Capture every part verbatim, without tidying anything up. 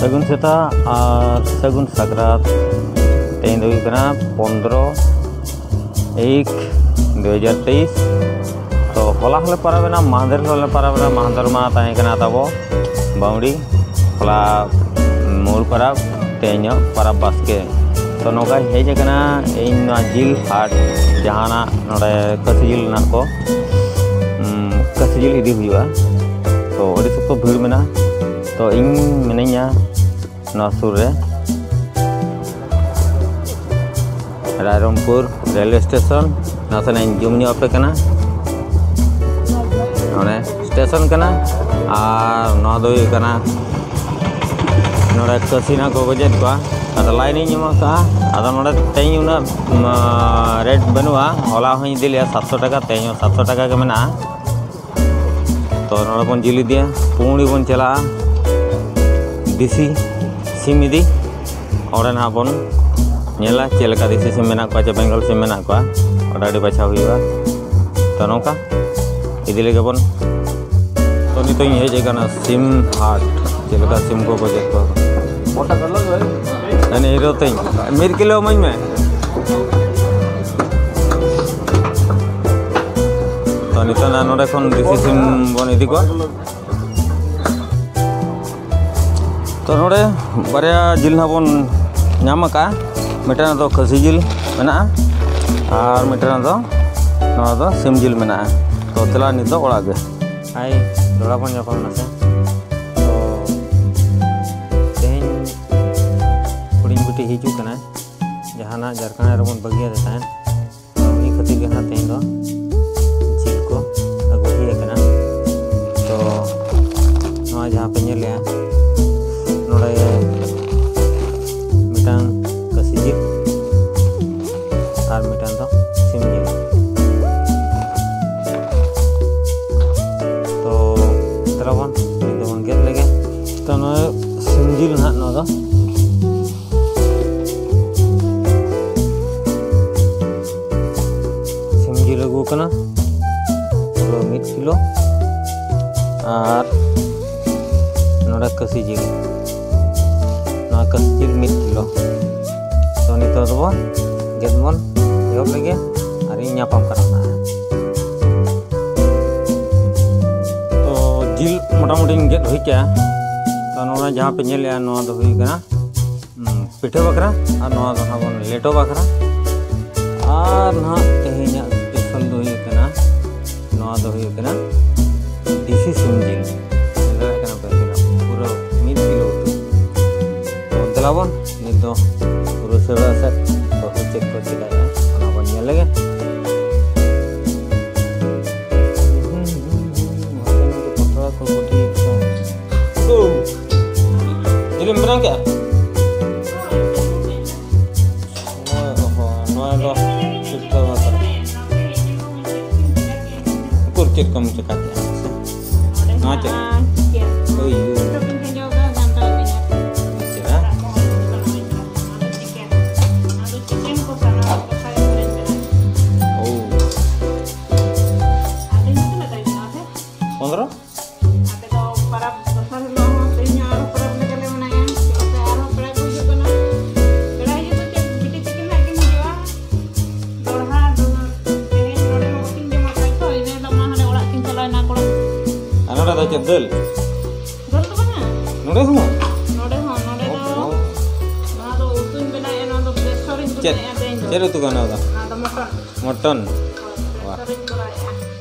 ᱥᱟᱹᱜᱩᱱ ᱥᱮᱛᱟᱜ ᱟᱨ ᱥᱟᱹᱜᱩᱱ ᱥᱟᱠᱨᱟᱛ᱾ ᱛᱮᱦᱮᱧ ᱫᱚ ᱦᱩᱭᱩᱜ ᱠᱟᱱᱟ ᱯᱚᱱᱨᱚ ᱮᱠ ᱫᱩ ᱦᱟᱡᱟᱨ ᱛᱮᱭᱤᱥ᱾ ᱛᱚ ᱦᱚᱞᱟ ᱦᱚᱸᱞᱮ ᱯᱟᱨᱟᱵᱽ ᱮᱱᱟ, ᱢᱟᱦᱫᱮᱨ ᱦᱚᱸᱞᱮ ᱯᱟᱨᱟᱵᱽ ᱮᱱᱟ, ᱢᱟᱦᱫᱮᱨ ᱢᱟ ᱛᱟᱦᱮᱸ ᱠᱟᱱᱟ ᱛᱟᱵᱚ ᱵᱟᱹᱣᱲᱤ, ᱦᱚᱞᱟ ᱢᱩᱲ ᱯᱟᱨᱟᱵᱽ, ᱛᱮᱦᱮᱧᱚᱜ ᱯᱟᱨᱟᱵᱽ ᱵᱟᱥᱠᱮ᱾ ᱛᱚ ᱱᱚᱝᱠᱟᱧ ᱦᱮᱡ ᱟᱠᱟᱱᱟ ᱤᱧ ᱱᱚᱣᱟ ᱡᱤᱞ ᱦᱟᱴ, ᱡᱟᱦᱟᱱᱟᱜ ᱱᱚᱰᱮ ᱠᱟᱹᱥᱤ ᱡᱤᱞ ᱨᱮᱱᱟᱜ ᱠᱚ, ᱩᱸ, ᱠᱟᱹᱥᱤ ᱡᱤᱞ ᱤᱫᱤ ᱦᱩᱭᱩᱜᱼᱟ᱾ ᱛᱚ ᱟᱹᱰᱤ ᱥᱚᱠᱛᱚ ᱵᱷᱤᱲ ᱢᱮᱱᱟᱜᱼᱟ᱾ ᱛᱚ ᱤᱧ ᱢᱤᱱᱟᱹᱧᱟ ᱱᱚᱣᱟ ᱥᱩᱨ ᱨᱮ, ᱨᱟᱭᱨᱚᱝᱯᱩᱨ ᱨᱮᱞᱣᱮ ᱥᱴᱮᱥᱚᱱ᱾ ᱱᱟᱥᱮᱱᱟᱜ ᱤᱧ ᱡᱩᱢ ᱧᱚᱜ ᱟᱯᱮ ᱠᱟᱱᱟ᱾ ᱱᱚᱰᱮ ᱥᱴᱮᱥᱚᱱ ᱠᱟᱱᱟ᱾ ᱟᱨ ᱱᱚᱣᱟ ᱫᱚ ᱦᱩᱭᱩᱜ ᱠᱟᱱᱟ ᱱᱚᱰᱮ ᱠᱟᱹᱥᱤ ᱱᱟᱜ ᱠᱚ ᱜᱚᱡᱮᱫ ᱠᱚᱣᱟ᱾ ᱟᱫᱚ ᱞᱟᱭᱤᱱ ᱤᱧ ᱮᱢ ᱟᱠᱟᱫᱼᱟ᱾ ᱟᱫᱚ ᱱᱚᱰᱮ ᱛᱮᱦᱮᱧ ᱩᱱᱟᱹᱜ, ᱢᱟ, ᱨᱮᱴ ᱵᱟᱹᱱᱩᱜᱼᱟ᱾ ᱦᱚᱞᱟ ᱦᱚᱸᱧ ᱤᱫᱤ ᱞᱮᱫᱼᱟ ᱥᱟᱛᱥᱚ ᱴᱟᱠᱟ, ᱛᱮᱦᱮᱧ ᱦᱚᱸ ᱥᱟᱛᱥᱚ ᱴᱟᱠᱟ ᱜᱮ ᱢᱮᱱᱟᱜᱼᱟ᱾ ᱛᱚ ᱱᱚᱰᱮ ᱵᱚᱱ ᱡᱤᱞ ᱤᱫᱤᱭᱟ, ᱯᱩᱸᱲᱤ ᱵᱚᱱ ᱪᱟᱞᱟᱜᱼᱟ ᱫᱮᱥᱤ ᱥᱤᱢ ᱤᱫᱤ᱾ ᱚᱸᱰᱮ ᱱᱟᱦᱟᱜ ᱵᱚᱱ ᱧᱮᱞᱟ ᱪᱮᱫ ᱞᱮᱠᱟ ᱫᱮᱥᱤ ᱥᱤᱢ ᱢᱮᱱᱟᱜ ᱠᱚᱣᱟ ᱪᱮ ᱵᱮᱝᱜᱚᱞ ᱥᱤᱢ ᱢᱮᱱᱟᱜ ᱠᱚᱣᱟ, ᱚᱸᱰᱮ ᱟᱹᱰᱤ ᱵᱟᱪᱷᱟᱣ ᱦᱩᱭᱩᱜᱼᱟ᱾ ᱛᱚ ᱱᱚᱝᱠᱟ ᱤᱫᱤ ᱞᱮᱜᱮ ᱵᱚᱱ᱾ ᱛᱚ ᱱᱤᱛᱚᱜ ᱤᱧ ᱦᱮᱡ ᱟᱠᱟᱱᱟ ᱥᱤᱢ ᱦᱟᱴ, ᱪᱮᱫ ᱞᱮᱠᱟ ᱥᱤᱢ ᱠᱚ ᱜᱚᱡᱮᱫ ᱠᱚᱣᱟ᱾ ᱦᱟᱱᱮ ᱦᱤᱨᱳ ᱛᱤᱧ, ᱢᱤᱫ ᱠᱤᱞᱳ ᱤᱢᱟᱹᱧ ᱢᱮ᱾ ᱛᱚ ᱱᱤᱛᱚᱜ ᱱᱟ ᱱᱚᱰᱮ ᱠᱷᱚᱱ ᱫᱮᱥᱤ ᱥᱤᱢ ᱵᱚᱱ ᱤᱫᱤ ᱠᱚᱣᱟ᱾ ᱛᱚ ᱱᱚᱰᱮ ᱵᱟᱨᱭᱟ ᱡᱤᱞ ᱱᱟᱦᱟᱜ ᱵᱚᱱ ᱧᱟᱢ ᱟᱠᱟᱫᱼᱟ᱾ ᱢᱤᱫᱴᱟᱝ ᱫᱚ ᱠᱷᱟᱹᱥᱤ ᱡᱤᱞ ᱢᱮᱱᱟᱜᱼᱟ ᱟᱨ ᱢᱤᱫᱴᱟᱝ ᱫᱚ ᱱᱚᱣᱟ ᱫᱚ ᱥᱤᱢ ᱡᱤᱞ ᱢᱮᱱᱟᱜᱼᱟ᱾ ᱛᱚ ᱫᱮᱞᱟ ᱱᱤᱛ ᱫᱚ ᱚᱲᱟᱜ ᱜᱮ᱾ ᱦᱟᱭ, ᱫᱚᱦᱲᱟ ᱵᱚᱱ ᱧᱟᱯᱟᱢ ᱮᱱᱟ ᱥᱮ? ᱛᱚ ᱛᱮᱦᱮᱧ ᱦᱩᱰᱤᱧ ᱵᱤᱴᱤ ᱦᱤᱡᱩᱜ ᱠᱟᱱᱟᱭ, ᱡᱟᱦᱟᱱᱟᱜ ᱡᱷᱟᱲᱠᱷᱚᱸᱰ ᱨᱮᱵᱚᱱ ᱵᱟᱹᱜᱤᱭᱟᱫᱮ ᱛᱟᱦᱮᱸᱫ᱾ ᱩᱱᱤ ᱠᱷᱟᱹᱛᱤᱨ ᱜᱮ ᱱᱟᱦᱟᱜ ᱛᱮᱦᱮᱧ ᱫᱚ ᱡᱤᱞ ᱠᱚ ᱟᱹᱜᱩ ᱦᱩᱭ ᱟᱠᱟᱱᱟ᱾ ᱛᱚ ᱱᱚᱣᱟ ᱡᱟᱦᱟᱸ ᱯᱮ ᱧᱮᱞᱮᱜᱼᱟ, ᱱᱚᱰᱮ ᱢᱤᱫᱴᱟᱝ ᱠᱟᱹᱥᱤ ᱡᱤᱞ ᱟᱨ ᱢᱤᱫᱴᱟᱝ ᱫᱚ ᱥᱤᱢ ᱡᱤᱞ᱾ ᱛᱚ ᱫᱮᱞᱟ ᱵᱚᱱ, ᱱᱤᱛ ᱫᱚᱵᱚᱱ ᱜᱮᱫ ᱞᱮᱜᱮ᱾ ᱛᱚ ᱱᱚᱜᱼᱚᱭ ᱥᱤᱢ ᱡᱤᱞ ᱱᱟᱦᱟᱜ ᱱᱚᱣᱟ ᱫᱚ᱾ ᱥᱤᱢ ᱡᱤᱞ ᱟᱹᱜᱩ ᱠᱟᱱᱟ ᱯᱩᱨᱟᱹ ᱢᱤᱫ ᱠᱤᱞᱳ, ᱟᱨ ᱱᱚᱰᱮ ᱠᱟᱹᱥᱤ ᱡᱤᱞ᱾ ᱱᱚᱣᱟ ᱠᱟᱹᱥᱤ ᱡᱤᱞ ᱢᱤᱫ ᱠᱤᱞᱳ᱾ ᱛᱚ ᱱᱤᱛᱚᱜ ᱫᱚᱵᱚᱱ ᱜᱮᱫ ᱵᱚᱱ ᱮᱦᱚᱵ ᱞᱮᱜᱮ, ᱟᱨᱤᱧ ᱧᱟᱯᱟᱢ ᱠᱟᱱᱟ ᱱᱟᱦᱟᱜ᱾ ᱛᱚ ᱡᱤᱞ ᱢᱚᱴᱟᱢᱩᱴᱤᱧ ᱜᱮᱫ ᱦᱩᱭ ᱠᱮᱜᱼᱟ᱾ ᱛᱚ ᱱᱚᱣᱟ ᱡᱟᱦᱟᱸ ᱯᱮ ᱧᱮᱞᱮᱜᱼᱟ, ᱱᱚᱣᱟ ᱫᱚ ᱦᱩᱭᱩᱜ ᱠᱟᱱᱟ ᱦᱩᱸ, ᱯᱤᱴᱷᱟᱹ ᱵᱟᱠᱷᱨᱟ, ᱟᱨ ᱱᱚᱣᱟ ᱫᱚ ᱱᱟᱦᱟᱜ ᱵᱚᱱ ᱞᱮᱴᱚ ᱵᱟᱠᱷᱨᱟ᱾ ᱟᱨ ᱱᱟᱦᱟᱜ ᱛᱮᱦᱮᱧᱟᱜ ᱥᱯᱮᱥᱟᱞ ᱫᱚ ᱦᱩᱭᱩᱜ ᱠᱟᱱᱟ, ᱱᱚᱣᱟ ᱫᱚ ᱦᱩᱭᱩᱜ ᱠᱟᱱᱟ ᱫᱮᱥᱤ ᱥᱤᱢ ᱡᱤᱞ᱾ ᱧᱮᱞ ᱫᱟᱲᱮᱭᱟᱜ ᱠᱟᱱᱟ ᱯᱮ, ᱛᱤᱱᱟᱹᱜ ᱯᱩᱨᱟᱹ ᱢᱤᱫ ᱠᱤᱞᱳ ᱩᱛᱩ᱾ ᱛᱚ ᱫᱮᱞᱟ ᱵᱚᱱ ᱱᱤᱛ ᱫᱚ ᱯᱩᱨᱟᱹ ᱥᱟᱹᱨᱟ ᱥᱮᱫ ᱵᱟᱹᱦᱩ ᱪᱮᱫ ᱠᱚ ᱪᱮᱠᱟᱭᱟ, ᱚᱱᱟ ᱵᱚᱱ ᱧᱮᱞ ᱞᱮᱜᱮ᱾ ᱦᱩᱸ, ᱦᱩᱸ, ᱦᱩᱸ, ᱦᱩᱸ, ᱯᱟᱛᱲᱟ ᱠᱚ ᱠᱩᱴᱤ ᱠᱚ᱾ ᱡᱤᱞᱮᱢ ᱵᱮᱱᱟᱣ ᱠᱮᱜᱼᱟ? ᱱᱚᱣᱟ ᱫᱚ ᱯᱤᱴᱷᱟᱹ ᱵᱟᱠᱷᱨᱟ᱾ ᱩᱠᱩᱨ ᱪᱮᱫ ᱠᱚᱢ ᱪᱮᱠᱟ ᱠᱮᱜᱼᱟ? ᱱᱚᱣᱟ ᱪᱮᱫ? ᱳᱭ, ᱳᱭ᱾ ᱪᱮᱫ, ᱦᱮᱸ? ᱳ᱾ ᱯᱚᱱᱫᱽᱨᱚ? ᱟᱯᱮ ᱫᱚ ᱯᱟᱨᱟᱵᱽ ᱫᱚᱥᱟᱨ ᱦᱤᱞᱳᱜ ᱦᱚᱸ ᱛᱮᱦᱮᱧ ᱦᱚᱸ ᱟᱨᱦᱚᱸ ᱯᱟᱨᱟᱵᱽ ᱞᱮᱠᱟᱞᱮ ᱢᱟᱱᱟᱭᱟ᱾ ᱪᱮᱫᱟᱜ ᱥᱮ ᱟᱨᱦᱚᱸ ᱯᱮᱲᱟ ᱠᱚ ᱦᱤᱡᱩᱜ ᱠᱟᱱᱟ᱾ ᱯᱮᱲᱟ ᱦᱤᱡᱩᱜ ᱫᱚ ᱪᱮᱫ, ᱵᱤᱴᱤ ᱛᱟᱹᱠᱤᱱ ᱦᱟᱸᱜ ᱠᱤᱱ ᱦᱤᱡᱩᱜᱼᱟ᱾ ᱫᱚᱦᱲᱟ ᱫᱚ ᱛᱮᱦᱮᱧ ᱱᱚᱰᱮ ᱦᱚᱸ ᱵᱟᱹᱠᱤᱱ ᱡᱚᱢᱟ ᱠᱷᱟᱡ ᱛᱚ, ᱤᱱᱟᱹ ᱦᱤᱞᱳᱜ ᱢᱟ ᱦᱟᱸᱰᱮ ᱚᱲᱟᱜ ᱠᱤᱱ ᱪᱟᱞᱟᱣᱮᱱᱟ ᱠᱚᱲᱟ᱾ ᱟᱨ ᱱᱚᱰᱮ ᱫᱚ ᱪᱮᱫ, ᱫᱟᱹᱞ? ᱫᱟᱹᱞ ᱫᱚ ᱵᱟᱝᱟ᱾ ᱱᱚᱰᱮ ᱦᱚᱸ? ᱱᱚᱰᱮ ᱦᱚᱸ, ᱱᱚᱰᱮ ᱫᱚ ᱚ, ᱚ᱾ ᱱᱚᱣᱟ ᱫᱚ ᱩᱛᱩᱧ ᱵᱮᱱᱟᱣᱮᱫᱼᱟ, ᱱᱚᱣᱟ ᱫᱚ ᱯᱨᱮᱥᱟᱨᱤᱧ ᱪᱮᱫ? ᱵᱮᱱᱟᱣᱮᱫᱼᱟ ᱛᱮᱦᱮᱧ ᱫᱚ᱾ ᱪᱮᱫ ᱩᱛᱩ ᱠᱟᱱᱟ ᱚᱱᱟ ᱫᱚ? ᱚᱱᱟ ᱫᱚ ᱢᱚᱴᱚᱱ᱾ ᱢᱚᱴᱚᱱ? ᱦᱳᱭ, ᱵᱟᱦ᱾ ᱯᱨᱮᱥᱟᱨᱤᱧ ᱠᱚᱨᱟᱣᱮᱫᱼᱟ᱾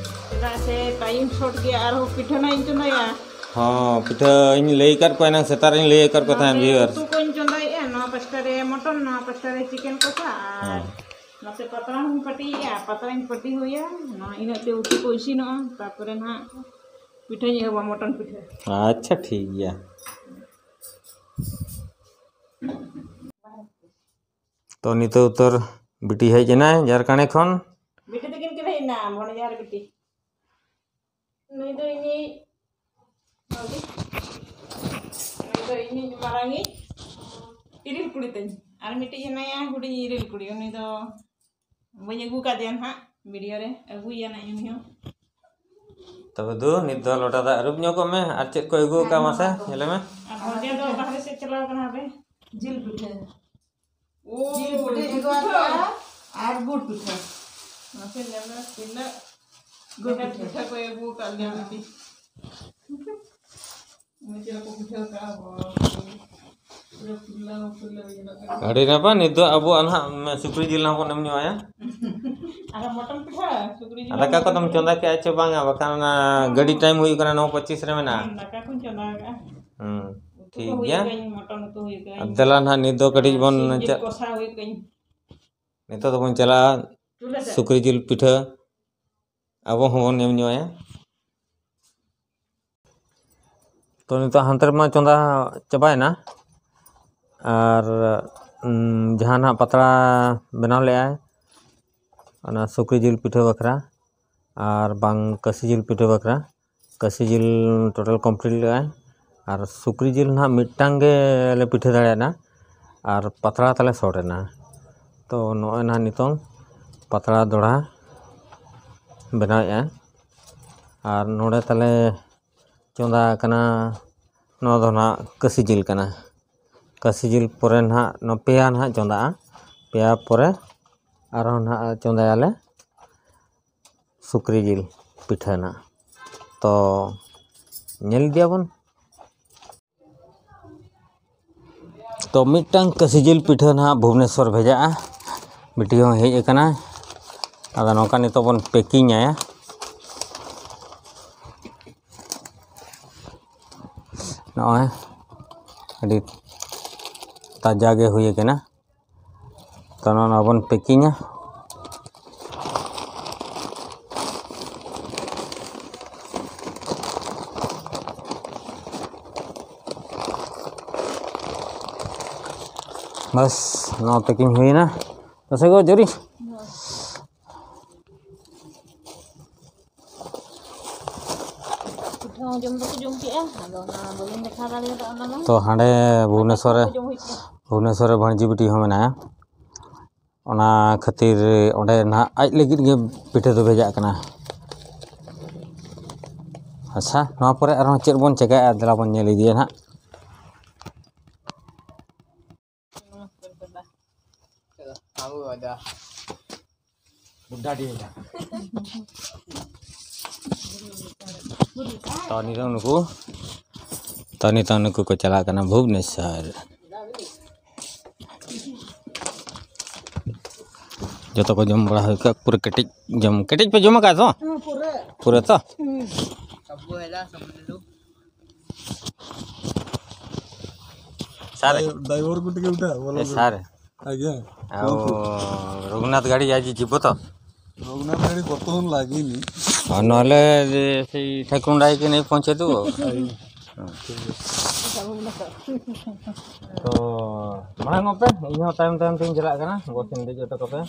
ᱪᱮᱫᱟᱜ ᱥᱮ ᱴᱟᱭᱤᱢ ᱥᱚᱨᱴ ᱜᱮᱭᱟ, ᱟᱨᱦᱚᱸ ᱯᱤᱴᱷᱟᱹ ᱱᱟᱜ ᱤᱧ ᱪᱚᱸᱫᱟᱭᱟ᱾ ᱦᱚᱸ, ᱯᱤᱴᱷᱟᱹᱧ ᱞᱟᱹᱭ ᱟᱠᱟᱫ ᱠᱚᱣᱟ ᱮᱱᱟᱝ, ᱥᱮᱛᱟᱜ ᱨᱤᱧ ᱞᱟᱹᱭ ᱟᱠᱟᱫ ᱠᱚ ᱛᱟᱦᱮᱸᱫ, ᱱᱚᱛᱮ viewers᱾ ᱩᱛᱩ ᱠᱚᱧ ᱪᱚᱸᱫᱟᱭᱮᱫᱼᱟ, ᱱᱚᱣᱟ ᱯᱟᱥᱴᱟ ᱨᱮ ᱢᱚᱴᱚᱱ, ᱱᱚᱣᱟ ᱯᱟᱥᱴᱟ ᱨᱮ ᱪᱤᱠᱮᱱ ᱠᱚᱥᱟ, ᱟᱨ ᱦᱮᱸ᱾ ᱱᱚᱛᱮ ᱯᱟᱛᱲᱟ ᱦᱚᱸᱧ ᱯᱟᱹᱴᱤᱭᱮᱫᱼᱟ, ᱯᱟᱛᱲᱟᱧ ᱯᱟᱹᱴᱤ ᱦᱩᱭᱟ, ᱱᱚᱣᱟ ᱤᱱᱟᱹᱜ ᱛᱮ ᱩᱛᱩ ᱠᱚ ᱤᱥᱤᱱᱚᱜᱼᱟ, ᱛᱟᱨᱯᱚᱨᱮ ᱱᱟᱦᱟᱜ ᱯᱤᱴᱷᱟᱹᱧ ᱮᱦᱚᱵᱟ, ᱢᱚᱴᱚᱱ ᱯᱤᱴᱷᱟᱹ᱾ ᱟᱪᱪᱷᱟ, ᱴᱷᱤᱠ ᱜᱮᱭᱟ᱾ ᱛᱚ, ᱱᱤᱛᱚᱜ ᱩᱛᱟᱹᱨ ᱵᱤᱴᱤ ᱦᱮᱡ ᱮᱱᱟᱭ ᱡᱷᱟᱨᱠᱷᱚᱸᱰ ᱠᱷᱚᱱ᱾ ᱵᱤᱴᱤ ᱛᱟᱹᱠᱤᱱ ᱠᱤᱱ ᱦᱮᱡ ᱮᱱᱟ, ᱵᱷᱚᱱᱡᱟᱨ ᱵᱤᱴᱤ᱾ ᱱᱩᱭ ᱫᱚ ᱤᱧᱤᱡ, ᱱᱩᱭ ᱫᱚ ᱤᱧᱤᱡ ᱢᱟᱨᱟᱝᱤᱡ ᱤᱨᱤᱞ ᱠᱩᱲᱤ ᱛᱤᱧ᱾ ᱟᱨ ᱢᱤᱫᱴᱤᱡ ᱦᱮᱱᱟᱭᱟ ᱦᱩᱰᱤᱧ ᱤᱨᱤᱞ ᱠᱩᱲᱤ, ᱩᱱᱤ ᱫᱚ ᱵᱟᱹᱧ ᱟᱹᱜᱩ ᱠᱟᱫᱮᱭᱟ ᱱᱟᱦᱟᱜ video ᱨᱮ, ᱟᱹᱜᱩᱭᱮᱭᱟ ᱱᱟᱦᱟᱜ ᱩᱱᱤ ᱦᱚᱸ᱾ ᱛᱚᱵᱮ ᱫᱩ, ᱱᱤᱛ ᱫᱚ ᱞᱚᱴᱟ ᱫᱟᱜ ᱟᱹᱨᱩᱵ ᱧᱚᱜᱚᱜ ᱢᱮ᱾ ᱟᱨ ᱪᱮᱫ ᱠᱚ ᱟᱹᱜᱩ ᱟᱠᱟᱫ ᱢᱟᱥᱮ ᱧᱮᱞᱮ ᱢᱮ᱾ ᱟᱨ ᱵᱷᱚᱱᱡᱟ ᱫᱚ ᱵᱟᱦᱨᱮ ᱥᱮᱫ ᱪᱟᱞᱟᱣ ᱠᱟᱱᱟ ᱯᱮ ᱡᱤᱞ ᱯᱤᱴᱷᱟᱹ᱾ ᱳ, ᱡᱤᱞ ᱯᱤᱴᱷᱟᱹ ᱡᱤᱞ ᱤᱧ ᱯᱤᱴᱷᱟᱹ᱾ ᱟᱨ ᱜᱩᱲ ᱯᱤᱴᱷᱟᱹ᱾ ᱢᱟᱥᱮ ᱧᱮᱞ ᱢᱮ ᱛᱤᱱᱟᱹᱜ ᱜᱩᱲ ᱰᱷᱮᱨ ᱯᱤᱴᱷᱟᱹ᱾ ᱯᱤᱴᱷᱟᱹ ᱠᱚ ᱟᱹᱜᱩ ᱟᱠᱟᱫ ᱞᱮᱭᱟ ᱦᱮᱸ᱾ ᱵᱤᱴᱤ᱾ ᱢᱚᱡᱽ ᱪᱮᱫ ᱠᱚ ᱯᱤᱴᱷᱟᱹ ᱟᱠᱟᱫᱼᱟ, ᱵᱟᱵ ᱨᱮ᱾ ᱯᱩᱨᱟᱹ ᱯᱷᱩᱞᱟᱹᱣ ᱯᱷᱩᱞᱟᱹᱣ ᱧᱮᱞᱚᱜ ᱠᱟᱱᱟ᱾ ᱟᱹᱰᱤ ᱱᱟᱯᱟᱭ, ᱱᱤᱛ ᱫᱚ ᱟᱵᱚᱣᱟᱜ ᱱᱟᱦᱟᱜ ᱥᱩᱠᱨᱤ ᱡᱤᱞ ᱱᱟᱦᱟᱜ ᱵᱚᱱ ᱮᱢ ᱧᱚᱜ ᱟᱭᱟ᱾ ᱟᱨ ᱢᱚᱴᱚᱱ ᱯᱤᱴᱷᱟᱹ, ᱥᱩᱠᱨᱤ ᱡᱤᱞ ᱟᱨ ᱫᱟᱠᱟ ᱢᱚᱴᱚᱱ ᱠᱚᱫᱚᱢ ᱯᱤᱴᱷᱟᱹ᱾ ᱪᱚᱸᱫᱟ ᱠᱮᱜᱼᱟ ᱪᱮ ᱵᱟᱝᱟ? ᱵᱟᱠᱷᱟᱱ ᱚᱱᱟ ᱦᱮᱸ, ᱜᱟᱹᱰᱤ ᱦᱮᱸ᱾ ᱴᱟᱭᱤᱢ ᱦᱩᱭᱩᱜ ᱠᱟᱱᱟ, ᱱᱚ ᱯᱚᱸᱪᱤᱥ ᱨᱮ ᱢᱮᱱᱟᱜᱼᱟ᱾ ᱦᱮᱸ, ᱫᱟᱠᱟ ᱠᱚᱧ ᱪᱚᱸᱫᱟ ᱟᱠᱟᱫᱼᱟ᱾ ᱦᱩᱸ, ᱩᱛᱩ ᱴᱷᱤᱠ ᱠᱚ ᱦᱩᱭ ᱜᱮᱭᱟ᱾ ᱟᱠᱟᱱ, ᱢᱚᱴᱚᱱ ᱩᱛᱩ ᱦᱩᱭ ᱟᱠᱟᱱ᱾ ᱟᱨ ᱫᱮᱞᱟ ᱱᱟᱦᱟᱜ ᱱᱤᱛ ᱫᱚ ᱠᱟᱹᱴᱤᱡ ᱟᱨ ᱵᱚᱱ ᱥᱤᱢ ᱡᱤᱞ ᱪᱟ-, ᱠᱚᱥᱟ ᱦᱩᱭ ᱟᱠᱟᱱ᱾ ᱱᱤᱛᱚᱜ ᱫᱚᱵᱚᱱ ᱪᱟᱞᱟᱜᱼᱟ ᱪᱩᱞᱦᱟᱹ ᱥᱮᱫ᱾ ᱥᱩᱠᱨᱤ ᱡᱤᱞ ᱯᱤᱴᱷᱟᱹ ᱟᱵᱚ ᱦᱚᱸᱵᱚᱱ ᱮᱢ ᱧᱚᱜ ᱟᱭᱟ᱾ ᱛᱚ, ᱱᱤᱛᱚᱜ ᱦᱟᱱᱛᱮ ᱨᱮᱢᱟ ᱪᱚᱸᱫᱟ ᱪᱟᱵᱟᱭᱮᱱᱟ᱾ ᱟᱨ, ᱩᱸ, ᱡᱟᱦᱟᱸ ᱱᱟᱦᱟᱜ ᱯᱟᱛᱲᱟ ᱵᱮᱱᱟᱣ ᱞᱮᱫᱼᱟᱭ, ᱚᱱᱟ ᱥᱩᱠᱨᱤ ᱡᱤᱞ ᱯᱤᱴᱷᱟᱹ ᱵᱟᱠᱷᱨᱟ ᱟᱨ ᱵᱟᱝ ᱠᱟᱹᱥᱤ ᱡᱤᱞ ᱯᱤᱴᱷᱟᱹ ᱵᱟᱠᱷᱨᱟ, ᱠᱟᱹᱥᱤ ᱡᱤᱞ total complete ᱞᱮᱫᱼᱟᱭ᱾ ᱟᱨ ᱥᱩᱠᱨᱤ ᱡᱤᱞ ᱱᱟᱦᱟᱜ ᱢᱤᱫᱴᱟᱝ ᱜᱮ ᱞᱮ ᱯᱤᱴᱷᱟᱹ ᱫᱟᱲᱮᱭᱟᱫᱟ ᱟᱨ ᱯᱟᱛᱲᱟ ᱛᱟᱞᱮ short ᱮᱱᱟ᱾ ᱛᱚ, ᱱᱚᱜᱼᱚᱭ ᱱᱟᱦᱟᱜ ᱱᱤᱛᱚᱝ ᱯᱟᱛᱲᱟ ᱫᱚᱦᱲᱟ ᱵᱮᱱᱟᱣᱮᱫᱼᱟ᱾ ᱟᱨ ᱱᱚᱰᱮ ᱛᱟᱞᱮ ᱪᱚᱸᱫᱟ ᱟᱠᱟᱱᱟ, ᱱᱚᱣᱟ ᱫᱚ ᱱᱟᱦᱟᱜ ᱠᱟᱹᱥᱤ ᱡᱤᱞ ᱠᱟᱱᱟ᱾ ᱠᱟᱹᱥᱤ ᱡᱤᱞ ᱯᱚᱨᱮ ᱱᱟᱦᱟᱜ ᱱᱚᱣᱟ ᱯᱮᱭᱟ ᱱᱟᱦᱟᱜ ᱪᱚᱸᱫᱟᱜᱼᱟ᱾ ᱯᱮᱭᱟ ᱯᱚᱨᱮ ᱟᱨᱦᱚᱸ ᱱᱟᱦᱟᱜ ᱪᱚᱸᱫᱟᱭᱟᱞᱮ ᱥᱩᱠᱨᱤ ᱡᱤᱞ ᱯᱤᱴᱷᱟᱹ ᱱᱟᱦᱟᱜ᱾ ᱛᱚ, ᱧᱮᱞ ᱤᱫᱤᱭᱟᱵᱚᱱ᱾ ᱛᱚ, ᱢᱤᱫᱴᱟᱝ ᱠᱟᱹᱥᱤ ᱡᱤᱞ ᱯᱤᱴᱷᱟᱹ ᱱᱟᱦᱟᱜ ᱵᱷᱩᱵᱽᱱᱮᱥᱚᱨ ᱵᱷᱮᱡᱟᱜᱼᱟ᱾ ᱵᱤᱴᱤ ᱦᱚᱸ ᱦᱮᱡ ᱟᱠᱟᱱᱟ᱾ ᱟᱫᱚ ᱱᱚᱝᱠᱟ ᱱᱤᱛᱚᱜ ᱵᱚᱱ packing ᱟᱭᱟ᱾ ᱱᱚᱜᱼᱚᱭ ᱟᱹᱰᱤ ᱛᱟᱡᱟ ᱜᱮ ᱦᱩᱭ ᱟᱠᱟᱱᱟ᱾ ᱛᱚ, ᱱᱚᱣᱟ ᱵᱚᱱ packing ᱟ᱾ ᱵᱟᱥ, ᱱᱚᱣᱟ packing ᱦᱩᱭᱱᱟ᱾ ᱛᱟᱥᱮ ᱜᱚ ᱡᱟᱹᱨᱤ᱾ ᱯᱤᱴᱷᱟᱹ ᱦᱚᱸ ᱡᱚᱢ ᱫᱚᱠᱚ ᱡᱚᱢ ᱠᱮᱜᱼᱟ, ᱟᱫᱚ ᱚᱱᱟ ᱵᱟᱹᱞᱤᱧ ᱫᱮᱠᱷᱟᱣ ᱫᱟᱲᱮᱭᱟᱫᱟ ᱚᱱᱟ ᱢᱟ᱾ ᱛᱚ, ᱦᱟᱸᱰᱮ ᱵᱷᱩᱵᱽᱱᱮᱥᱚᱨ ᱨᱮ, ᱡᱚᱢ ᱦᱩᱭ ᱠᱚᱜᱼᱟ᱾ ᱵᱷᱩᱵᱽᱱᱮᱥᱚᱨ ᱨᱮ ᱵᱷᱟᱹᱬᱡᱤ ᱵᱤᱴᱤ ᱦᱚᱸ ᱢᱮᱱᱟᱭᱟ᱾ ᱚᱱᱟ ᱠᱷᱟᱹᱛᱤᱨ ᱚᱸᱰᱮ ᱱᱟᱦᱟᱜ ᱟᱡ ᱞᱟᱹᱜᱤᱫ ᱜᱮ ᱯᱤᱴᱷᱟᱹ ᱫᱚ ᱵᱷᱮᱡᱟᱜ ᱠᱟᱱᱟ᱾ ᱟᱪᱪᱷᱟ, ᱱᱚᱣᱟ ᱯᱚᱨᱮ ᱟᱨᱦᱚᱸ ᱪᱮᱫ ᱵᱚᱱ ᱪᱮᱠᱟᱭᱟ, ᱫᱮᱞᱟ ᱵᱚᱱ ᱧᱮᱞ ᱤᱫᱤᱭᱟ ᱱᱟᱦᱟᱜ᱾ ᱵᱩᱰᱷᱟ ᱰᱤᱦᱟᱹ᱾ ᱛᱚ, ᱱᱤᱛᱚᱝ ᱱᱩᱠᱩ, ᱛᱚ, ᱱᱤᱛᱚᱝ ᱱᱩᱠᱩ ᱠᱚ ᱪᱟᱞᱟᱜ ᱠᱟᱱᱟ ᱵᱷᱩᱵᱽᱱᱮᱥᱚᱨ᱾ ᱡᱚᱛᱚ ᱠᱚ ᱡᱚᱢ ᱵᱟᱲᱟ ᱦᱩᱭ ᱠᱟᱜ, ᱯᱩᱨᱟᱹ ᱠᱟᱹᱴᱤᱡ ᱡᱚᱢ, ᱠᱟᱹᱴᱤᱡ ᱯᱮ ᱡᱚᱢ ᱟᱠᱟᱫ ᱛᱚ? ᱦᱮᱸ, ᱯᱩᱨᱟᱹ᱾ ᱯᱩᱨᱟᱹ ᱛᱚ? ᱦᱩᱸ᱾ ᱥᱟᱨ᱾ ᱰᱟᱭ-, ᱰᱟᱭᱵᱷᱚᱨ ᱠᱚ ᱴᱤᱠᱤᱴ ᱩᱴᱷᱟ, ᱵᱚᱞᱚ ᱮ ᱠᱚ᱾ ᱥᱟᱨ᱾ ᱟᱜᱮ᱾ ଆଉ ରଘୁନାଥ ଗାଡ଼ି ଆଜି ଯିବ ତ? ରଘୁନାଥ ଗାଡ଼ି ବର୍ତ୍ତମାନ ଲାଗିନି। ଆଉ ନହେଲେ ଯେ ସେଇ ଠାକୁରଙ୍କୁ ଡାକିକି ନେଇ ପହଞ୍ଚେଇ ଦେବୁ ଆଉ। ଆଜ୍ଞା। ᱛᱚ, ᱢᱟᱲᱟᱝ ᱚᱜ ᱯᱮ, ᱤᱧ ᱦᱚᱸ ᱛᱟᱭᱚᱢ ᱛᱟᱭᱚᱢ ᱛᱤᱧ ᱪᱟᱞᱟᱜ ᱠᱟᱱᱟ, ᱵᱚᱥ ᱤᱧ ᱫᱮᱡ ᱦᱚᱴᱚ ᱠᱟᱯᱮ᱾